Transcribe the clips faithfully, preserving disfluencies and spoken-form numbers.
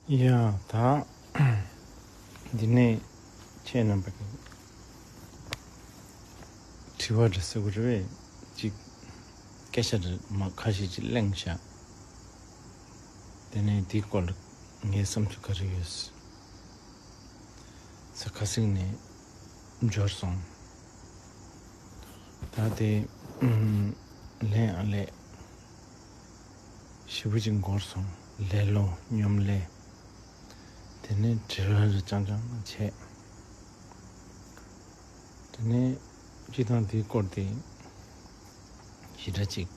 ཡ་ད། འདི་ནས་ཁྱེད་རྣམ་པ་གི་དྲི་བ་འདྲ་ཟེར་བ་རེད་པས། ཅིག་སྐད་ཆ་འདྲ་མ་ཁ་ཤས་ཅིག་གླེང་བཞག་དེ་ནས་འདིའི་སྐོར་ལ་ངའི་བསམ་ཚུལ་ག་རེ་ཡོད་ས་ཁ་སང་ནས་འབྱོར་སོང་། ད་དེ་ལན་ཨ་ལས་ཞེ་པོ་ཅིག་འགོར་སོང་། ལེ་ལོ་སྙོམ་ལས། དེ་ནས་དྲི་བ་རེ་རྐྱང་རྐྱང་བྱས། དེ་ནས་སྤྱི་བཏང་དེའི་སྐོར་དེ་ཞེ་དྲག་ཅིག་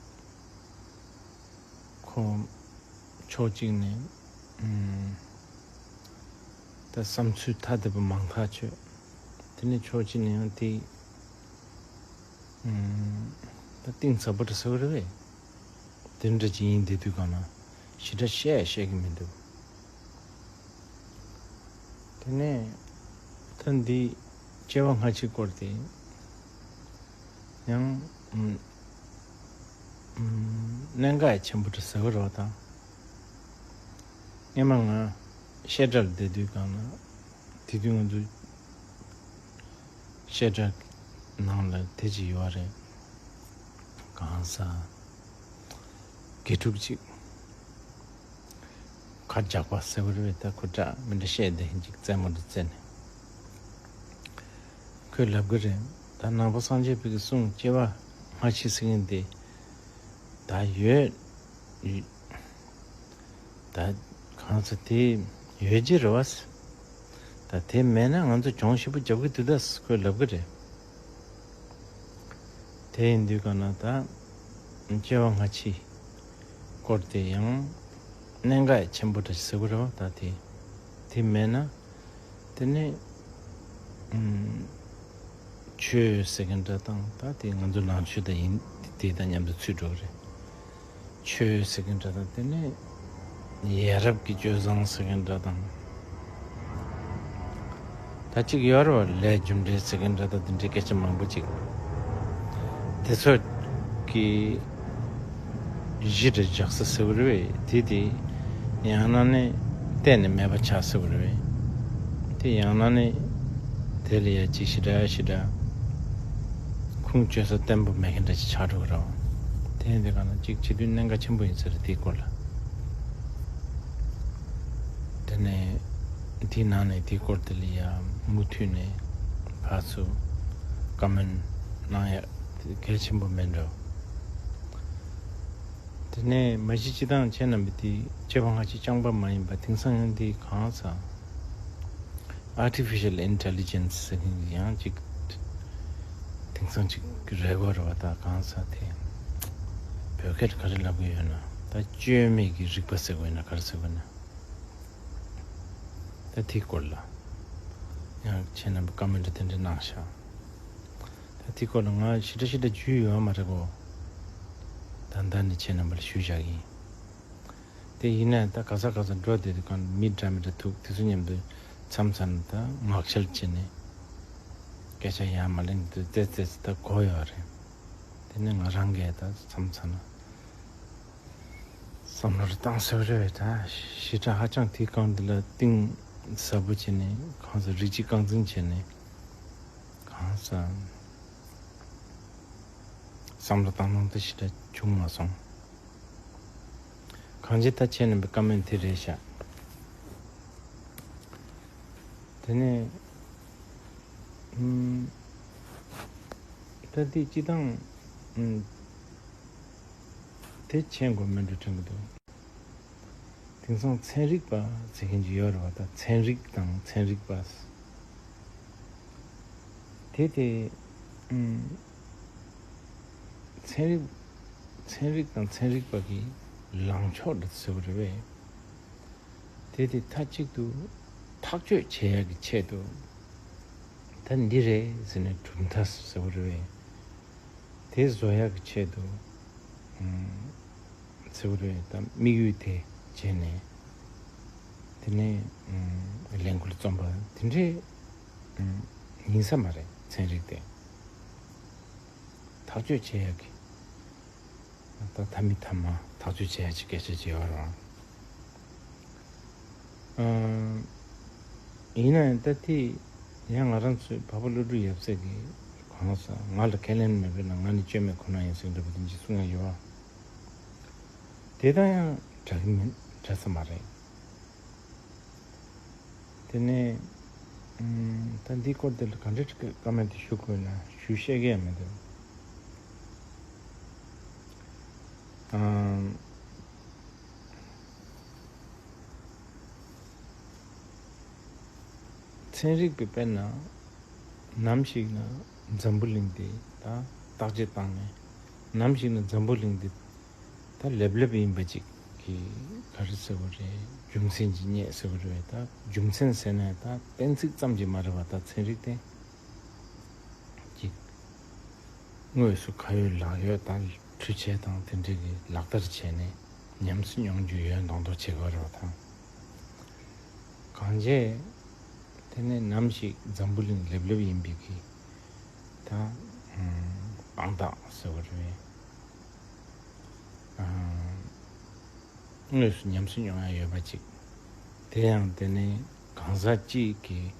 ཁོ་ཕྱོགས་གཅིག་ནས་ཨུམ་ད་བསམ་ཚུལ་ཐ་དད་པ་མང་ཐག་ཆོད། དེ་ནས་ཕྱོགས་གཅིག་ནས་ཡང་དེ་ཨུམ་ད་གཏིང་ཟབ་པོ་འདྲ་ཟེར་བ་རེད་པས། དེ་འདྲ་ཅིག་ཡིན་བསྡད་དུས་གང་ན་ཞེ་དྲག་བཤད་ཡ་བཤད་ཀྱི་མི་འདུག་དེ་ནས་ད་འདི་སྐྱེ་བ་སྔ་ཕྱི་སྐོར་དེ་ཡང་ཨུམ་ཨུམ་གནད་འགག་ཆེན་པོ་འདྲ་ཟེར་བ་རེད་པ། ད་སྔན་མ་ང་བཤད་གྲྭར་བསྡད་དུས་གང་ན་དེ་དུས་ང་ཚོ་བཤད་གྲྭ་ནང་ལ་དེ་ཅིག་ཡོད་རེད། གང་ཟག་དགེ་ཕྲུག་ཅིག་ཁ་རྒྱགས་པ་ཟེར་བ་རེད་པས། ད་ཁོ་འདྲ་མི་འདྲ་བཤད་བསྡད་མཁན་ཅིག་རྩེད་མོ་འདྲ་རྩེ་ནས། ཁོས་ལབ་གི་རེད། ད་ནང་པ་སངས་རྒྱས་པའི་གི་གསུང་སྐྱེ་བ་སྔ་ཕྱི་ཟེར་མཁན་དེ་ད་ཡོད། ད་གང་ཟེར་དེ་ཡོད་ཀྱི་རེད་པ། ད་དེ་མེད་ན་ང་ཚོ་གྱོང་ཞེ་པོ་རྒྱབ་གི་འདུག་ད་ཁོས་ལབ་གི་རེད། དེ་ཡིན་དུས་གང་ན་ད་སྐྱེ་བ་སྔ་ཕྱི་སྐོར་དེ་ཡང་གནད་འགག་ཆེན་པོ་འདྲ་ཞིག་ཟེར་བ་རེད་པ། ད་དེ་དེ་མེད་ན་དེ་ནས་ཨུམ་ཆོས་ཟེར་མཁན་འདྲ་དང་། ད་དེ་ང་ཚོ་ནང་ཆོས་དང་ཡིན་དེ་དང་མཉམ་དུ་ཚུད་འགྲོ་གི་རེད། ཆོས་ཟེར་མཁན་འདྲ་དང་། དེ་ནས་ཡ་རབས་ཀྱི་སྤྱོད་བཟང་ཟེར་མཁན་འདྲ་དང་། ད་གཅིག་ཡོད་རེད་པ། ལས་རྒྱུ་འབྲས་ཟེར་མཁན་འདྲ་དང་། དེ་འདྲའི་སྐད་ཆ་མང་པོ་ཅིག་དེ་ཚོ་གི་གཞི་འདྲ་བཞག་ས་ཟེར་བ་རེད་པས། དེ་དེ་ཡང་ན་ནི་གཏན་ནས་མེད་པ་ཆགས་ཟེར་བ་རེད་པས། དེ་ཡང་ན་ནི་དེ་ལ་ཡ་ཅིག་ཞེ་དྲག་ཞེ་དྲག་ཁུངས་བཅོལ་ས་བརྟན་པོ་མེད་མཁན་འདྲ་ཅིག་ཆགས་འགྲོ་གི་རེད་པ། དེ་ཡིན་དུས་གང་ན་ཅིག་བྱེད་དུས་གནད་འགག་ཆེན་པོ་ཡིན་ས་རེད། དེའི་སྐོར་ལ། དེ་ནས་དེའི་ནང་ནས་དེའི་སྐོར་དེ་ལ་ཡ་མུ་མཐུད་ནས་ཕར་ཚུར་ཀོ་མེན་གནང་ཡ་གལ་ཆེན་པོ་མེད་འགྲོ། དེ་ནས་མ་གཞི་སྤྱི་བཏང་ཁྱེད་རྣམ་པ་དེ་སྐྱེ་བ་སྔ་ཕྱི་རྐྱང་པ་མ་ཡིན་པ། དེང་སང་ཡང་དེ་གང་ཟག་Artificial Intelligence ཟེར་མཁན་གྱི་ཡང་ཅིག་དེང་སང་ཅིག་རེད་གོ་རེད་པ། ད་གང་ཟག་དེ་བོད་སྐད་ག་རེ་ལབ་གི་ཡོད་ན། ད་བཅོས་མའི་གི་རིག་པ་ཟེར་དགོས་ན་ག་རེ་ཟེར་དགོས་ན། ད་དེའི་སྐོར་ལ་ཡང་ཁྱེད་རྣམ་པ་ཀོ་མེན་ཊི་དེ་འདྲ་གནང་ཤག་ད་དེའི་སྐོར་ལ་ང་ཞེ་དྲག་ཞེ་དྲག་ཞུས་ཡོད་མ་རེད་གོ། ད་ད་ནི་ཁྱེད་རྣམ་པ་ལ་ཞུས་བཞག་གི་ཡིན། དེ་ཡིན་ནའི་ད་ག་ས་ག་ས་འགྲོ་བསྡད་དུས་གང་མི་འདྲ་མི་འདྲ་ཐུག་དེ་ཚོ་མཉམ་དུ་མཚམས་མཚམས་ད་ངག་འཁྱལ་བྱས་ནས་སྐད་ཆ་ཡར་མར་གླེང་དུས་ཙེ་ཙེ་ཙེ་ད་གོ་ཡོད་རེད། དེ་ནས་ང་རང་གིས་ད་མཚམས་མཚམས་ན་བསམ་བློ་རེ་བཏང་ཟེར་བ་རེད། ད་ཞེ་དྲག་ཧ་ཅང་དེའི་སྒང་འདི་ལ་གཏིང་ཟབ་པོ་བྱས་ནས། གང་ཟེར། རིགས་གཅིག་རྐང་འཛིན་བྱས་ནས། གང་ཟེར། བསམ་བློ་བཏང་སྟངས་དེ་ཞེ་དྲག་བྱུང་མ་སོང་། གང་ཅི་ད་ཁྱེད་རྣམ་པའི་ཀོ་མེན་ཊི་དེ་རེད་ཤག་དེ་ནས་ཨུམ་ད་དེ་སྤྱི་བཏང་ཨུམ་དེ་མཁྱེན་དགོས་མིན་འགྲོ་དྲན་གྱི་འདུག་དེང་སང་ཚན་རིག་པ་ཟེར་མཁན་ཅིག་ཡོད་རེད་པ། ད་ཚན་རིག་དང་ཚན་རིག་པ་དེ་དེ་ཨུམ་ཚན་རིག་ཚན་རིག་དང་ཚན་རིག་པ་གི་ལངས་ཕྱོགས་འདྲ་ཟེར་བ་རེད་པས། དེ་དེ་མཐའ་གཅིག་ཏུ་ཐག་གཅོད་བྱེད་ཡག་གི་ཆེད་དུ་ད་འདི་རེད་ཟེར་ནས་གྲུབ་མཐའ་ཟེར་བ་རེད་པས། དེ་བཟོ་ཡག་གི་ཆེད་དུ་ཨུམ་ཟེར་བ་རེད། ད་དམིགས་ཡུལ་དེ་བྱས་ནས་དེ་ནས་ཨུམ་ལས་འགུལ་རྩོམ་པ་དེ་འདྲས་ཨུམ་ཡིན་ས་མ་རེད། ཚན་རིག་དེ་ཐག་གཅོད་བྱེད་ཡག་གི་ད་མཐའ་མའི་མཐའ་མ་ཐག་གཅོད་བྱེད་ཡག་ཅིག་སྐད་ཆ་བྱེད་པ་རང་ ཨ། ཡིན་ན་ཡང་ད་དེ་ཡང་ང་རང་ཚོའི་འཕགས་པ་ཀླུ་སྒྲུབ་ཡབ་སྲས་ཀྱིས་གང་ཟག་ང་ལ་ཁས་ལེན་མེད་པས་ན་ང་ནི་བཅོས་མའི་ཁོ་ན་ཡིན་ཟེར་འདྲ་པོ་དེ་འདྲ་གསུང་ཡ་ཡོད་པ། དེ་དང་ཡང་འདྲ་གི་མིན་འདྲ་ས་མ་རེད། དེ་ནས་ཨམ། ད་འདིའི་སྐོར་དེ་ལ་ག་འདྲ་བཀའ་མོལ་དེ་ཞུ་དགོས་ན་ཞུ་ཤེས་ཀྱི་ཡང་མི་འདུག་ཨམ། ཚན་རིག་པས་དཔེར་ན་ནམ་ཞིག་ན་འཛམ་བུ་གླིང་འདི་ད་བརྟག་དཔྱད་བཏང་ནས་ནམ་ཞིག་ན་འཛམ་བུ་གླིང་འདི་ད་ལེབ་ལེབ་ཡིན་པ་ཅིག་གི་ག་རེ་ཟེར་བ་རེད། རྒྱུ་མཚན་ཅིག་རྙེད་ཟེར་བ་རེད། ད་རྒྱུ་མཚན་ཟེར་ན་ད་གཏན་ཚིགས་ཙམ་གྱིས་མ་རེད་བ། ད་ཚན་རིག་དེ་ཅིག་དངོས་སུ་ཁ་ཡོད་ལག་ཡོད་ད་འཕྲུལ་ཆས་དང་དེ་འདྲའི་གི་ལག་བསྟར་བྱས་ནས་ཉམས་སུ་མྱོང་རྒྱུ་ཡོད་མདོག་མདོག་བྱེད་དགོས་རེད་བ། ད་གང་བྱས་དེ་ནས་ནམ་ཞིག་འཛམ་བུ་གླིང་ལེབ་ལེབ་ཡིན་པའི་གི་ད་དཔང་རྟགས་ཟེར་བ་རེད། དངོས་སུ་ཉམས་སུ་མྱོང་ཡ་ཡོད་པ་ཅིག་དེ་ཡང་དེ་ནི་གང་ཟག་གཅིག་གིས་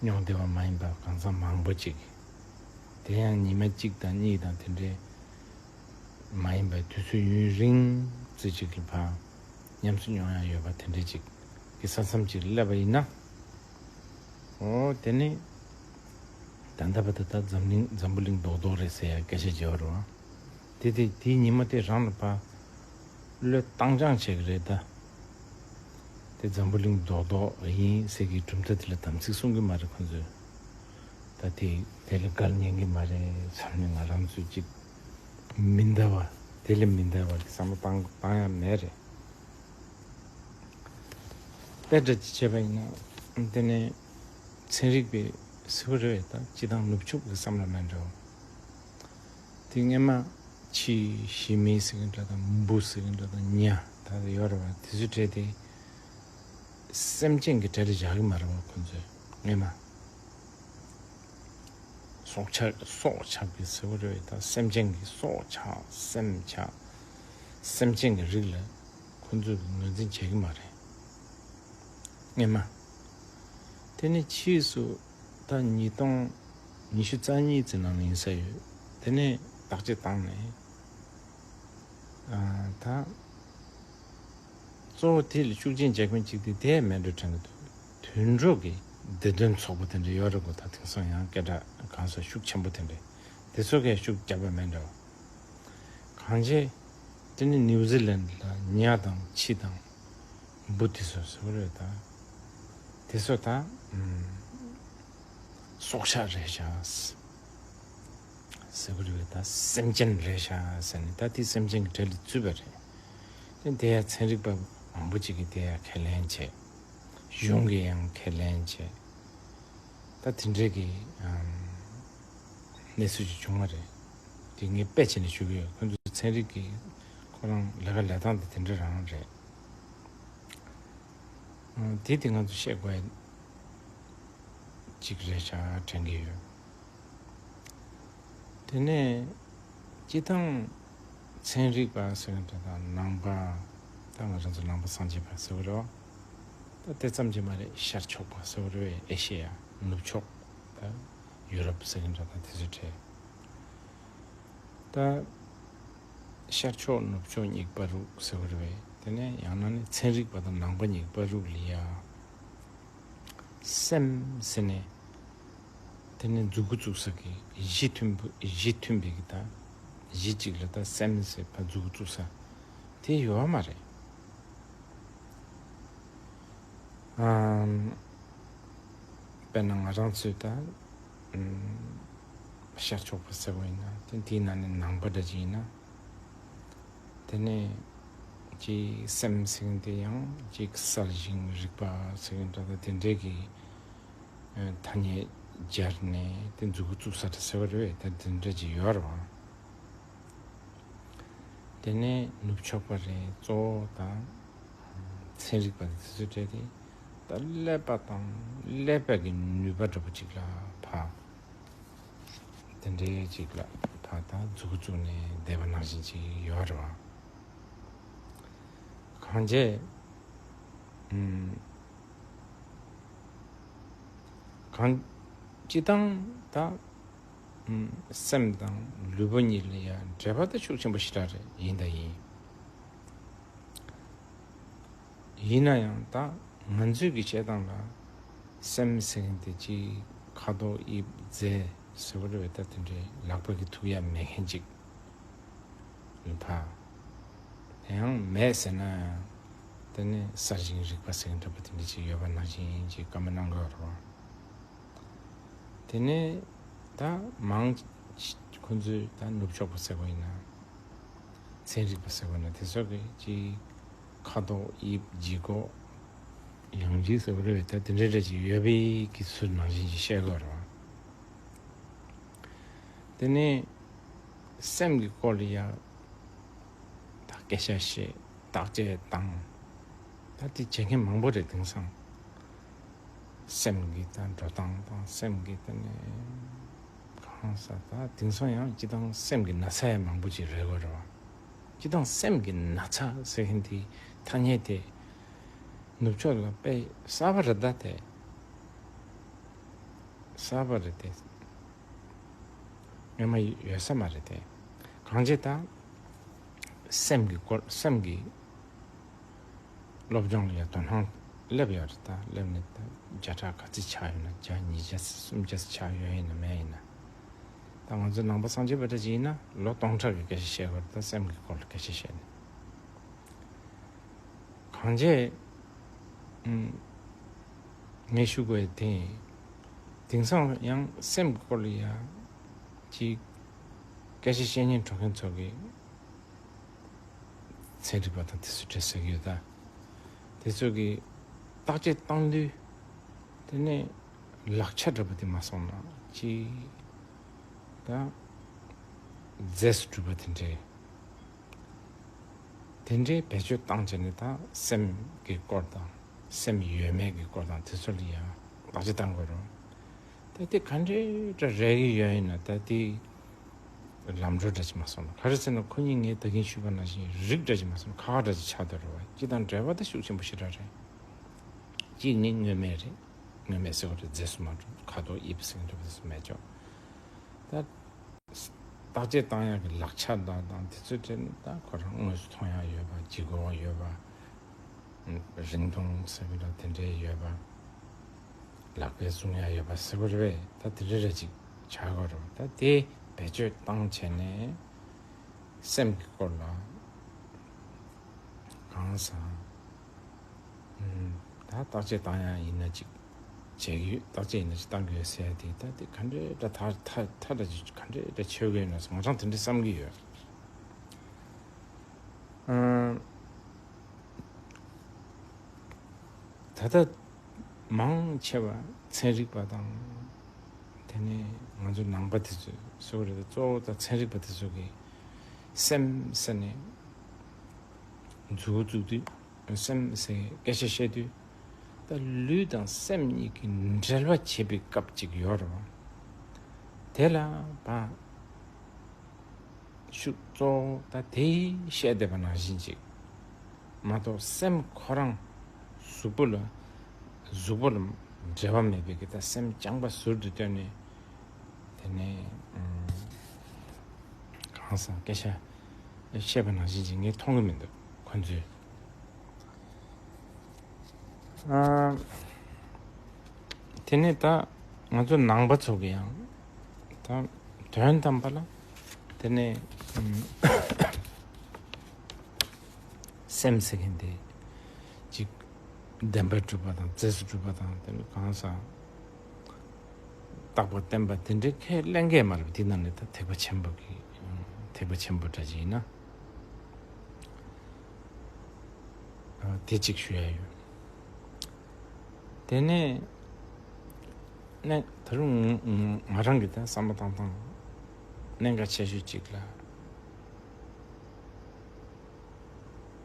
མྱོང་བདེ་བ་མ་ཡིན་པ་གང་ཟག་མང་པོ་ཅིག་དེ་ཡང་ཉི་མ་གཅིག་དང་གཉིས་དང་དེ་འདྲའི་མ་ཡིན་པའི་དུས་ཚོད་ཡུན་རིང་ཙི་ཅིག་གི་བར་ཉམས་སུ་མྱོང་ཡ་ཡོད་པ་དེ་འདྲ་ཅིག་གི་ས་མཚམས་ཅིག་སླེབས་པ་ཡིན་ན། ཨོ་དེ་ནི་ད་ལྟ་བར་དུ་ད་འཛམ་གླིང་འཛམ་བུ་གླིང་རྡོག་རྡོག་རེད་ཟེར་ཡ་སྐད་ཆ་བརྗོད་རུང་། དེ་དེ་དེའི་ཉི་མ་དེ་རང་ལ་ཕར་བློས་བཏང་སྦྱང་བྱེད་ཀྱི་རེད་ད། དེ་འཛམ་བུ་གླིང་རྡོག་རྡོག་ཡིན་ཟེར་གྱི་གྲུབ་མཐའ་དེ་ལ་དམ་ཚིག་གསུང་གི་མ་རེད་ཁོང་ཚོས། ད་དེ་དེ་ལ་དགའ་ཉན་གི་མ་རེད་བསམ་ནས་ང་རང་ཚོས་ཅིག་མི་འདའ་བ་དེ་ལས་མི་འདའ་བ་གི་བསམ་བློ་བཏང་བཏང་ཡ་མེད་རེད། དཔེ་འདྲ་ཅིག་བྱས་པ་ཡིན་ན་དེ་ནས་ཚན་རིག་པས་ཟེར་བ་རེད་ད་སྤྱི་བཏང་ནུབ་ཕྱོགས་ཀྱི་བསམ་བློ་མེད་འགྲོ། དེ་སྔས་མ་ཕྱིའི་ཞི་མི་ཟེར་གི་འདྲ་དང་མུན་པ་ཟེར་གི་འདྲ་དང་ཉ་ད་ཡོད་རེད་བ། དེ་ཚོའི་གྲས་དེ་སེམས་ཅན་གྱི་གྲས་ལ་བཞག་གི་མ་རེད་བ་ཁོ་ཚོས་སྔས་མ། སྲོག་ཆགས་སྲོག་ཆགས་པའི་ཟེར་བ་རེད་ད་སེམས་ཅན་གྱི་སྲོག་ཆགས་སེམས་ཆགས་སེམས་ཅན་གྱི་རིགས་ལ་ཁོ་ཚོས་ངོས་འཛིན་བྱེད་ཀྱི་མ་རེད། སྔས་མ། དེ་ནི་ཕྱིས་སུ་ད་ཉིས་སྟོང་ཉི་ཤུ་རྩ་གཉིས་ཙམ་ནང་ལ་ཡིན་ས་ཡོད། དེ་ནས་བརྟག་དཔྱད་བཏང་ནས་ཨ་ད། གཙོ་བོ་དེ་ལ་ཤུགས་རྐྱེན་རྒྱག་མཁན་གཅིག་དེ་དེ་མེད་འགྲོ་དྲན་གི་འདུག་དུད་འགྲོ་གི་བདེ་དོན་ཚོགས་པ་དེ་འདྲ་ཡོད་རེད་གོ་ད་དེང་སང་ཡང་སྐད་གྲགས་གང་ས་ཤུགས་ཆེན་པོ་དེ་འདྲ་དེ་ཚོ་གས་ཤུགས་རྒྱབ་པ་མེད་འགྲོ། གང་བྱས་དེ་ནི་ནིའུ་ཛི་ལན་ལ་ཉ་དང་ཁྱི་དང་འབུ་དེ་ཚོ་ཟེར་བ་རེད་ད། དེ་ཚོ་ད་སྲོག་ཆགས་རེད་ཤག་ཟེར་གི་རེད་ད། སེམས་ཅན་རེད་ཤག་ཟེར་ནས་ད་དེ་སེམས་ཅན་གྱི་གྲས་ལ་ཚུད་པ་རེད། དེ་དེ་ཡང་ཚན་རིག་པ་མང་པོ་ཅིག་གིས་དེ་ཡང་ཁས་ལེན་བྱས། གཞུང་གིས་ཡང་ཁས་ལེན་བྱས། ད་དེ་འདྲའི་གི་གནས་ཚུལ་ཅིག་བྱུང་བ་རེད། དེ་ངས་དཔེ་བྱས་ནས་ཞུ་གི་ཡོད། ཁོ་ཚོ་ཚན་རིག་གི་ཁོ་རང་ལས་ཀ་ལས་སྟངས་དེ་དེ་འདྲ་རང་རེད། དེ་དེ་ང་ཚོ་བཤད་དགོས་ཡ་གཅིག་རེད་ཤག་དྲན་གྱི་ཡོད། དེ་ནས་སྤྱི་བཏང་ཚན་རིག་པ་ཟེར་མཁན་དེ་དག་ནང་པ་ད་ང་རང་ཚོ་ནང་པ་སངས་རྒྱས་པ་ཟེར་བ་རེད་བ། ད་དེ་ཙམ་གྱིས་མ་རེད་ཤར་ཕྱོགས་པ་ཟེར་བ་རེད་བས་ཨེ་ཤེ་ཡ་ནུབ་ཕྱོགས་ད་ཡུ་རོབ་ཟེར་མཁན་དེ་དག་དེ་ཚོ་གྲས། ད་ཤར་ཕྱོགས་ནུབ་ཕྱོགས་གཉིས་པ་རུ་ཟེར་བ་རེད་བས། དེ་ནས་ཡང་ན་ནི་ཚན་རིག་པ་དང་ནང་པ་གཉིས་པ་རུ་ལ་ཡ་སེམས་ཟེར་ནས་དེ་ནས་མཛུ་གུ་བཙུགས་ས་གི་གཞི་མཐུན་པ་གཞི་མཐུན་པའི་གི་ད་གཞི་གཅིག་ལ་ད་སེམས་ཟེར་ཕར་མཛུ་གུ་བཙུགས་ས་དེ་ཡོད་མ་རེད། ཨམ། དཔེར་ན་ང་རང་ཚོས་ད་ཤར་ཕྱོགས་པ་ཟེར་བ་ཡིན་ན་དེ་དེའི་ནང་ནས་ནང་པ་འདྲ་ཅིག་ཡིན་ན། དེ་ནས་ཅིག་སེམས་ཟེར་མཁན་དེ་ཡང་ཅིག་གསལ་ཞིང་རིག་པ་ཟེར་མཁན་འདྲ་ད་དེ་འདྲའི་གི་ཐ་སྙད་སྦྱར་ནས་དེ་མཛུ་གུ་བཙུགས་ས་འདྲ་ཟེར་བ་རེད་བས། ད་དེ་འདྲ་ཅིག་ཡོད་རེད་བ། དེ་ནས་ནུབ་ཕྱོགས་པ་རེད་གཙོ་བོ་དང་ཚན་རིག་པ་དེ་ཚོའི་གྲས་དེ་ད་ཀླད་པ་དང་ཀླད་པ་གི་ནུས་པ་འདྲ་པོ་ཅིག་ལ་ཕར་དེ་འདྲའི་ཅིག་ལ་ཕར་ད་མཛུ་གུ་བཙུགས་ནས་བསྡད་པ་ནང་བཞིན་ཅིག་ཡོད་རེད་བ། གང་བྱས་ གང་། སྤྱིར་བཏང་ད། སེམས་དང་ལུས་པོ་གཉིས་ལ་ཡང་འབྲེལ་བ་ད་ཤུགས་ཆེན་པོ་ཞེ་དྲག་རེད། ཡིན་ད་ཡིན། ཡིན་ན་ཡང་ད་ང་ཚོའི་གི་བྱེད་སྟངས་ལ་སེམས་ཟེར་མཁན་དེ་ཅིག་ཁ་དོག་དབྱིབས་རྫས་ཟེར་བ་རེད་པས། ད་དེ་འདྲའི་ལག་པ་གིས་ཐུག་ཡ་མེད་མཁན་ཅིག་ལ་ཕ། དེ་ཡང་མེད་ཟེར་ན་ཡང་དེ་ནི་གསར་བཞེངས་རིག་པ་ཟེར་མཁན་འདྲ་པོ་དེ་འདྲ་ཅིག་ཡོད་པ་ནང་བཞིན་ཅིག་བཀའ་མོལ་གནང་གི་ཡོད་རེད་པ། དེ་ནས་ད་མང་ཆེ་ཁོ་ཚོས་ད་ནུབ་ཕྱོགས་པ་ཟེར་བ་ཡིན་ན། ཚན་རིག་པ་ཟེར་བ་ཡིན་ན་དེ་ཚོ་གི་ཅིག་ཁ་དོག་དབྱིབས་ལྗིད་ཁོག་ཡང་ལྗིད་ཟེར་བ་རེད་པས། ད་དེ་འདྲ་འདྲ་ཅིག་ཡོད་པའི་གི་ཚུལ་ནང་བཞིན་ཅིག་བཤད་དགོས་རེད་པ། དེ་ནས་སེམས་ཀྱི་སྐོར་ལ་ཡང་ད་སྐད་ཆ་བཤད། བརྟག་དཔྱད་བཏང་། ད་དེ་བྱེད་མཁན་མང་པོ་རེད། དེང་སང་སེམས་ཀྱི་ད་འགྲོ་སྟངས་དང་སེམས་ཀྱི་ད་ནས་གང་ཟག་ད་དེང་སང་ཡང་སྤྱིར་བཏང་སེམས་ཀྱི་ན་ཚ་ཡང་མང་པོ་ཅིག་རེད་དགོས་རེད་པ། སྤྱིར་བཏང་སེམས་ཀྱི་ན་ཚ་ཟེར་མཁན་དེའི་ཐ་སྙད་དེ་ནུབ་ཕྱོགས་ལ་དཔེ་གསར་པ་རེད། ད་དེ་གསར་པ་རེད་དེ། སྔོན་མ་ཡོད་ས་མ་རེད་དེ། གང་བྱས་ད་སེམས་ཀྱི་སྐོར། སེམས་ཀྱི་སློབ་སྦྱོང་ལ་ཡང་དོ་སྣང་སླེབས་ཡོད་རེད། ད་སླེབས་ནས་ད་བརྒྱ་ཕྲག་ག་ཚོད་ཆགས་ཡོད་ན། བརྒྱ། ཉིས་བརྒྱ། སུམ་བརྒྱ་ཆགས་ཡོད་ཡིན་ན་མེད་ཡིན་ན། ད་ང་ཚོ་ནང་པ་སངས་རྒྱས་པ་འདྲ་ཅིག་ཡིན་ན་ལོ་སྟོང་ཕྲག་གི་སྐད་ཆ་བཤད་དགོས་རེད། ད་སེམས་ཀྱི་སྐོར་ལ་སྐད་ཆ་བཤད་ནས། གང་བྱས། ཨུམ། ངས་ཞུ་དགོས་དེ། དེང་སང་ཡང་སེམས་ཀྱི་སྐོར་ལ་ཡང་ཅིག་སྐད་ཆ་བཤད་སྙིང་བྲོ་མཁན་ཚོ་གི་ཚན་རིག་པ་དང་དེ་ཚོ་འདྲ་ཟེར་གྱི་ཡོད་ད། དེ་ཚོ་གི་བརྟག་དཔྱད་བཏང་དུས་དེ་ནས་ལག་ཆ་འདྲ་པོ་དེ་མ་སོང་ན་ཅིག་ད་རྫས་སུ་གྲུབ་པ་དེ་འདྲའི། དེ་འདྲའི་བེད་སྤྱོད་བཏང་བྱས་ནས་ད་སེམས་ཀྱི་སྐོར་དང་སེམས་ཡོད་མེད་ཀྱི་སྐོར་དང་དེ་ཚོ་ལ་ཡང་བརྟག་དཔྱད་བཏང་དགོས་རེད། ད་དེ་ག་འདྲའི་འདྲ་རེག་གི་ཡོད་ཡིན་ན་ད་དེ་ལམ་འགྲོ་འདྲ་ཅིག་མ་སོང་ན། ག་རེ་ཟེར་ན་ཁོ་གཉིས་ངས་ད་གིན་ཞུས་པ་ནང་བཞིན་རིགས་འདྲ་ཅིག་མ་སོང་ན་ཁག་ཁག་འདྲ་ཅིག་ཆགས་བསྡད་རེད་པ། སྤྱིར་བཏང་འབྲེལ་བ་ད་ཤུགས་ཆེན་པོ་ཞེ་དྲག་རེད། གཅིག་ནི་དངོས་མེད་རེད། དངོས་མེད་ཟེར་བ་རེད། རྫས་སུ་མ་གྲུབ། ཁ་དོག་དབྱིབས་ཟེར་མཁན་འདྲ་པོ་དེ་ཚོ་མེད་ཅོག་ད་བརྟག་དཔྱད་བཏང་ཡག་གི་ལག་ཆ་དང་དང་དེ་ཚོ་དེ་ནི་ད་ཁོ་རང་དངོས་སུ་མཐོང་ཡག་ཡོད་པ། ལྗིད་ཁོག་ཡོད་པ། རིང་ཐུང་ཟེར་གི་འདྲ་དེ་འདྲའི་ཡོད་པ། ལག་པས་བཟུང་ཡག་ཡོད་པ་ཟེར་བ་རེད་པས། ད་དེ་འདྲ་རེ་ཅིག་ཆགས་དགོས་རེད། ད་དེ་བེད་སྤྱོད་བཏང་བྱས་ནས་སེམས་ཀྱི་སྐོར་ལ་གང་ཟག་ད་བརྟག་དཔྱད་བཏང་ཡག་ཡིན་ན་ཅིག་བྱེད་ཀྱི་ཡོད། བརྟག་དཔྱད་ཡིན་ན་ཅིག་བཏང་གི་ཡོད་ཟེར་ཡག་དེ་ད་དེ་ག་འདྲའི་འདྲ་ཐ་ཐ་ཐ་འདྲ་ཅིག་ག་འདྲའི་འདྲ་ཆོད་ཀྱི་ཡོད་ན་ང་རང་དེ་འདྲ་བསམ་གྱི་ཡོད། ཨང་། ད་ལྟ་མང་ཆེ་བ་ཚན་རིག་པ་དང་དེ་ནས་ང་ཚོ་ནང་པ་དེ་ཚོས་ཟེར་བ་རེད། གཙོ་བོ་ད་ཚན་རིག་པ་དེ་ཚོ་གིས་སེམས་ཟེར་ནས་མཛུབ་གུ་བཙུགས་དུས། སེམས་ཟེར་སྐད་ཆ་བཤད་དུས་ད་ལུས་དང་སེམས་གཉིས་ཀྱི་འབྲེལ་བ་བྱེད་པའི་སྐབས་ཅིག་ཡོད་རེད་པ། དེ་ལ་བ། ཤུགས་གཙོ་བོ་ད་དེ་བཤད་བསྡད་པ་ནང་བཞིན་ཅིག་མ་གཏོགས་སེམས་ཁོ་རང་གཟུགས་པོ་ལ་གཟུགས་པོ་ལ་འབྲེལ་བ་མེད་པའི་གི་ད་སེམས་རྐྱང་པ་ཟུར་དུ་བཏོན་ནས་དེ་ནས་ཨུམ་གང་ཟག་སྐད་ཆ་བཤད་པ་ནང་བཞིན་ཅིག་ངས་མཐོང་གི་མི་འདུག་ཁོ་ཚོས། ཨ། དེ་ནས་ད་ང་ཚོ་ནང་པ་ཚོ་གི་ཡང་ད་དོན་དམ་པ་ལ་དེ་ནས་ཨམ་སེམས་ཟེར་མཁན་དེ་ཅིག་བདེན་པར་གྲུབ་པ་དང་རྫས་སུ་གྲུབ་པ་དང་དེ་ནས་གང་ཟག་རྟག་པར་བརྟེན་པ་དེ་འདྲའི་ཁས་ལེན་མཁན་མ་རེད། དེ་ནང་ནས་ད་ཐེག་པ་ཆེན་པོ་གི་ཐེག་པ་ཆེན་པོ་འདྲ་ཅིག་ཡིན་ན། ཨ། དེ་གཅིག་ཞུ་ཡ་ཡོད། དེ་ནས་ནས་ད་རུང་ང་ང་རང་གི་ད་བསམ་བློ་བཏང་སྟངས་གནད་འགག་ཆེ་ཤོས་གཅིག་ལ།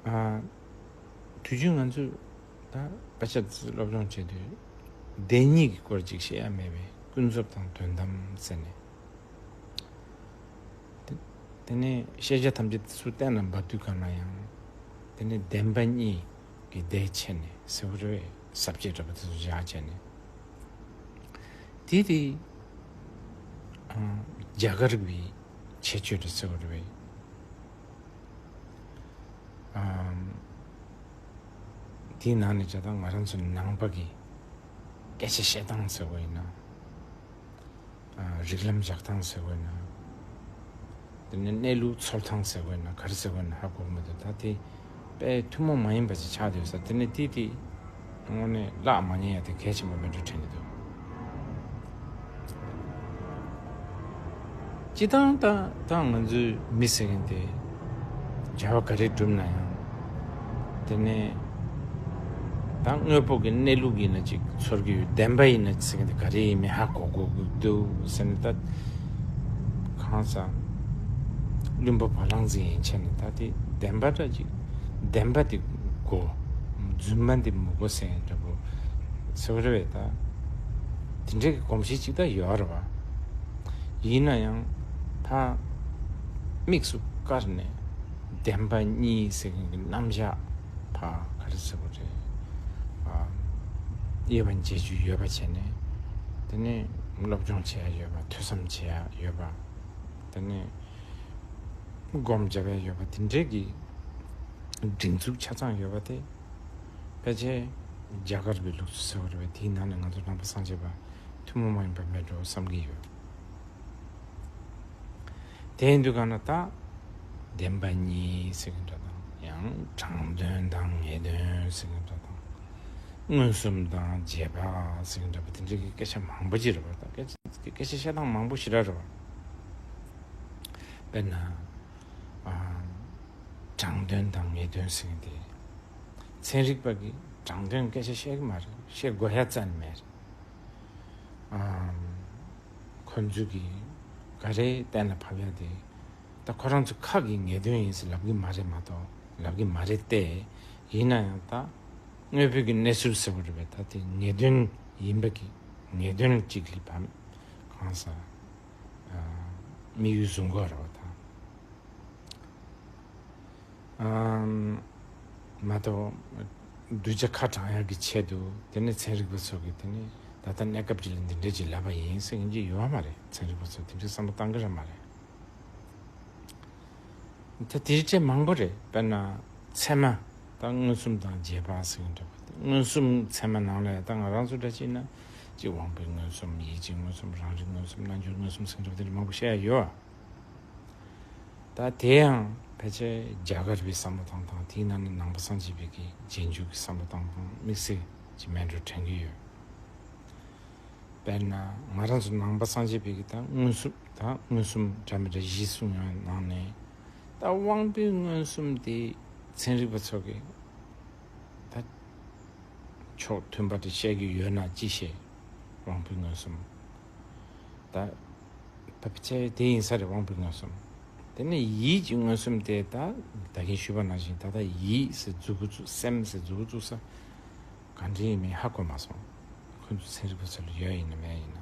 ཨ། དུས་རྒྱུན་ང་ཚོས་ད་དཔེ་ཆ་སློབ་སྦྱོང་བྱེད་དུས་བདེན་གཉིས་ཀྱི་སྐོར་གཅིག་བཤད་ཡ་མེད་པས། ཀུན་རྫོབ་དང་དོན་དམ་ཟེར་ནས། དེ་དེ་ནས་ཤེས་བྱ་ཐམས་ཅད་སུ་གཏན་ལ་འབེབས་དུས་གང་ལ་ཡང་། དེ་ནས་བདེན་པ་གཉིས་ཀྱི་བརྡས་ཕྱེ་ནས་ ཟེར་བ་རེད་པས། ས་བཅད་འདྲ་པོ་དེ་ཚོ་བཞག་བྱས་ནས། དེ་དེ་ཨ་རྒྱ་གར་བའི་ཁྱད་ཆོས་རེད་ཟེར་བ་རེད་པས། ཨམ། དེའི་ནང་ནས་བྱས་ད་ང་རང་ཚོ་ནང་པ་གི་སྐད་ཆ་བཤད་སྟངས་ཟེར་བ་ཡིན་ན། ཨ། རིགས་ལམ་བཞག་སྟངས་ཟེར་བ་ཡིན་ན། དེ་ནས་གནས་ལུགས་འཚོལ་སྟངས་ཟེར་བ་ཡིན་ན། ག་རེ་ཟེར་བ་ཡིན་ན་ཧ་གོ་གི་མི་འདུག་ད་དེ་དཔེ་ཐུན་མོང་མ་ཡིན་པ་ཅིག་ཆགས་བསྡད་ས། དེ་ནས་དེ་དེ་དངོས་གནས་བརླག་མ་ཉན་ཡ་དེ་གལ་ཆེན་པོ་མེད་འགྲོ་དྲན་གྱི་འདུག་སྤྱིར་བཏང་ད་ད་ང་ཚོའི་མི་ཟེར་མཁན་དེ་བྱ་བ་ག་རེ་བསྒྲུབ་ན་ཡང་། དེ་ནས་ད་དངོས་པོ་གི་གནས་ལུགས་ཡིན་ན་ཅིག་ཚོར་གྱི་ཡོད། བདེན་པ་ཡིན་ན་ཟེར་མཁན་དེ་ག་རེ་ཡིན་མིན་ཧ་གོ་དགོས་ཀྱི་འདུག་ཟེར་ནས། ད་གང་ཟག་བླུན་པོ་བ་ལང་ཟིག་ཡིན་བྱས་ནས། ད་དེ་བདེན་པ་འདྲ་ཅིག་བདེན་པ་དེ་གོ། རྫུན་མ་འདི་མི་གོ་ཟེར་འདྲ་པོ་ཟེར་བ་རེད་པས། ད་དེ་འདྲའི་གི་གོམས་གཤིས་ཅིག་ད་ཡོད་རེད་པ། ཡིན་ན་ཡང་ད་དམིགས་སུ་བཀར་ནས་བདེན་པ་གཉིས་ཟེར་མཁན་གྱི་རྣམ་གཞག་ཕ་ག་རེ་ཟེར་བ་རེད། ཨ། དབྱེ་བ་འབྱེད་རྒྱུ་ཡོད་པ་བྱས་ནས། དེ་ནས་སློབ་སྦྱོང་བྱེད་ཡ་ཡོད་པ། ཐོས་བསམ་བྱེད་ཡ་ཡོད་པ། དེ་ནས་སྒོམ་རྒྱབ་ཡ་ཡོད་པ། དེ་འདྲའི་གི་སྒྲིག་འཛུགས་ཆ་ཚང་ཡོད་པ་དེ་ཕལ་ཆེར་རྒྱ་གར་བའི་ལུགས་སྲོལ་ཟེར་བ་རེད་པས། དེའི་ནང་ནས་ང་ཚོ་ནང་པ་སངས་རྒྱས་པ་ཐུན་མོང་མ་ཡིན་པ་མེད་འགྲོ་བསམ་གྱི་ཡོད། དེ་ཡིན་དུས་གང་ན་ད་བདེན་པ་གཉིས་ཟེར་གྱི་འདྲ་དང་། ཡང་དྲང་དོན་དང་ངེས་དོན་ཟེར་གྱི་འདྲ་དང་། མངོན་སུམ་དང་རྗེས་དཔག་ཟེར་གྱི་འདྲ་པོ་དེ་འདྲའི་གི་སྐད་ཆ་མང་པོ་ཅིག་རེད་པ། ད་སྐད་ཆ་སྐད་ཆ་བཤད་སྟངས་མང་པོ་ཞེ་དྲག་རེད་པ། དཔེར་ན། ཨ། དྲང་དོན་དང་ངེས་དོན་ཟེར་མཁན་དེ། ཚན་རིག་པ་གིས་དྲང་དོན་སྐད་ཆ་བཤད་ཀྱི་མ་རེད། བཤད་དགོས་ཡ་རྩ་ནས་མེད་རེད། ཨ། ཁོ་ཚོས་གིས་ག་རེ་གཏན་ལ་ཕབ་ཡ་དེ། ད་ཁོ་རང་ཚོ་ཁ་གི་ངེས་དོན་ཡིན་ཟེར་ལབ་ཀྱི་མ་རེད་མ་གཏོགས། ལབ་ཀྱི་མ་རེད་དེ། ཡིན་ན་ཡང་ད་དངོས་པོའི་གི་གནས་ཚུལ་ཟེར་བ་རེད་པས། ད་དེ་ངེས་དོན་ཡིན་པ་གི་ངེས་དོན་གཅིག་ལ་ཕབ། གང་ཟག་ཨ། དམིགས་ཡུལ་བཟུང་དགོས་རེད་པ། ད། ཨམ། མ་གཏོགས་གདུལ་བྱ་ཁ་དྲང་ཡག་གི་ཆེད་དུ། དེ་ནས་ཚན་རིག་པ་ཚོ་གིས་དེ་ནས་ད་ལྟ་གནས་སྐབས་ཅིག་ལ་འདི་འདྲས་ཅིག་ལབ་པ་ཡིན་ཟེར་མཁན་ཅིག་ཡོད་མ་རེད། ཚན་རིག་པ་ཚོ་དེ་འདྲའི་བསམ་བློ་བཏང་གི་རེད་མ་རེད། ད་དེ་འདྲའི་མང་པོ་རེད། དཔེར་ན་ཚད་མ། ད་མངོན་སུམ་དང་རྗེས་དཔག་ཟེར་མཁན་འདྲ་པོ། མངོན་སུམ་ཚད་མ་ནང་ལ་ཡང་ད་ང་རང་ཚོ་འདྲ་ཅིག་ན། གཅིག་དབང་པོའི་མངོན་སུམ། ཡིད་ཀྱི་མངོན་སུམ། རང་རིག་མངོན་སུམ། རྣལ་འབྱོར་མངོན་སུམ་ཟེར་མཁན་འདྲ་པོ་དེ་འདྲ་མང་པོ་བཤད་ཡ་ཡོད། ད་དེ་ཡང་ཕལ་ཆེར་རྒྱ་གར་བའི་བསམ་བློ་བཏང་སྟངས། དེའི་ནང་ནས་ནང་པ་སངས་རྒྱས་པའི་གི་རྗེས་འཇུག་གི་བསམ་བློ་བཏང་སྟངས་དམིགས་བསལ་གྱི་མེད་འགྲོ་དྲན་གྱི་ཡོད། དཔེར་ན་ང་རང་ཚོ་ནང་པ་སངས་རྒྱས་པའི་གི་ད་མངོན་སུམ། ད་མངོན་སུམ་འདྲ་མི་འདྲ་བཞི་གསུངས་ཡོང་ནང་ནས། ད་དབང་པོའི་མངོན་སུམ་དེ་ཚན་རིག་པ་ཚོ་གིས་ད་ཕྱོགས་མཐུན་པ་དེ་བཤད་ཀྱི་ཡོད་ན་ཅི་ཤེས། དབང་པོའི་མངོན་སུམ། ད་ཕལ་ཆེར་དེ་ཡིན་ས་རེད། དབང་པོའི་མངོན་སུམ། དེ་ནས་ཡིད་ཀྱི་མངོན་སུམ་དེ་ད་ད་གིན་ཞུས་པ་ནང་བཞིན། ད་ལྟ་ཡིད་ཟེར་མཛུབ་གུ་བཙུགས། སེམས་ཟེར་མཛུབ་གུ་བཙུགས་ས་གང་འདྲ་ཡིན་མིན་ཧ་གོ་མ་སོང་། ཁོ་ཚོ་ཚན་རིག་པ་ཚོ་ལ་ཡོད་ཡིན་ན་མེད་ཡིན་ན།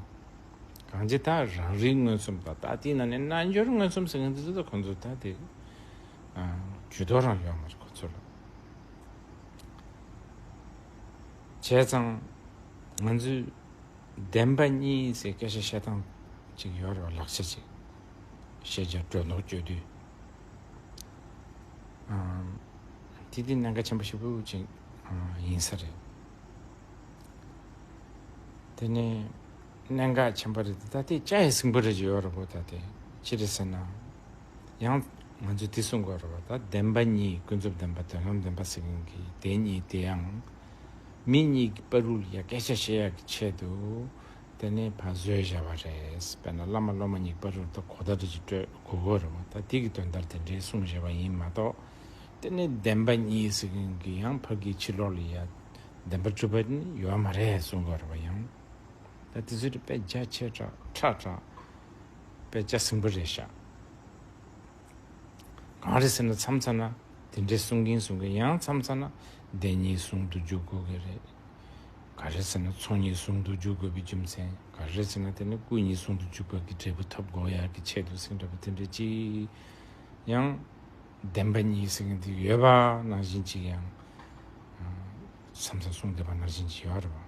གང་ཅི་ད་རང་རིག་མངོན་སུམ་དང་། ད་དེའི་ནང་ནས་རྣལ་འབྱོར་མངོན་སུམ་ཟེར་མཁན་དེ་ཚོ་ད་ཁོ་ཚོ་ད་དེ་ཨ་ཇུས་གཏོགས་རང་ཡོད་མ་རེད་ཁོ་ཚོ་ལ། བྱས་ཙང་ང་ཚོས་བདེན་པ་གཉིས་ཟེར་སྐད་ཆ་བཤད་སྟངས་ཅིག་ཡོད་རེད་པ། ལག་ཆ་ཅིག་ཤེས་བྱ་སྒྲོ་འདོགས་གཅོད་དུས། ཨ། དེ་དེ་གནད་འགག་ཆེན་པོ་ཞེ་པོ་ཅིག་ཨ་ཡིན་ས་རེད། དེ་ནས་གནད་འགག་ཆེན་པོ་རེད་དེ། ད་དེ་བཅའ་ཡི་ཟིན་པོ་རེད་ཅིག་ཡོད་རེད་པ། ད་དེ་ཅི་རེད་ཟེར་ན། ཡང་ང་ཚོས་དེ་གསུང་དགོས་རེད་པ། ད་བདེན་པ་གཉིས། ཀུན་རྫོབ་བདེན་པ། དོན་དམ་བདེན་པ་ཟེར་མཁན་གྱི་དེ་གཉིས་དེ་ཡང་མི་གཉིས་ཀྱི་བར་དུ་ལ་ཡ་སྐད་ཆ་བཤད་ཡག་གི་ཆེད་དུ། དེ་ནས་ཕར་བཟོས་བཞག་པ་རེད། དཔེར་ན་བླ་མ་སློབ་མ་གཉིས་བར་དུ་ད་གོ་བརྡ་འདྲ་ཅིག་སྤྲོད་དགོས་ཀྱི་ཡོད་རེད་པ། ད་དེ་གི་དོན་དག་དེ་འདྲའི་གསུངས་བཞག་པ་ཡིན་མ་གཏོགས། དེ་ནས་བདེན་པ་གཉིས་ཟེར་མཁན་གྱི་ཡང་ཕ་གི་ཕྱི་ལོགས་ལ་ཡ་བདེན་པར་གྲུབ་པ་ནི་ཡོད་མ་རེད་གསུང་གི་ཡོད་རེད་པ། ཡང་ད་དེ་ཚོ་དཔེ་རྒྱ་ཆེ་དྲགས་ཁྲ་དྲགས། དཔེ་རྒྱ་ཟིན་པོ་རེད་ཤག་གང་རེད་ཟེར་ན། མཚམས་མཚམས་ན་དེ་འདྲའི་གསུང་གིན་གསུང་གིན། ཡང་མཚམས་མཚམས་ན་བདེན་གཉིས་ཟུང་དུ་འཇུག་དགོས་ཀྱི་རེད། ག་རེ་ཟེར་ན་ཚོགས་གཉིས་ཟུང་དུ་འཇུག་དགོས་པའི་རྒྱུ་མཚན། ག་རེ་ཟེར་ན་དེ་ནི་སྐུ་གཉིས་ཟུང་དུ་འཇུག་པ་གི་འབྲས་བུ་ཐོབ་དགོས་ཡག་གི་ཆེད་དུ་ཟེར་འདྲ་པོ་དེ་འདྲ་ཅིག་ཡང་བདེན་པ་གཉིས་ཟེར་མཁན་དེ་ཡོད་པ་ནང་བཞིན་ཅིག་ཡང་། ཨ། མཚམས་མཚམས་གསུངས་བསྡད་པ་ནང་བཞིན་ཅིག་ཡོད་རེད་བ།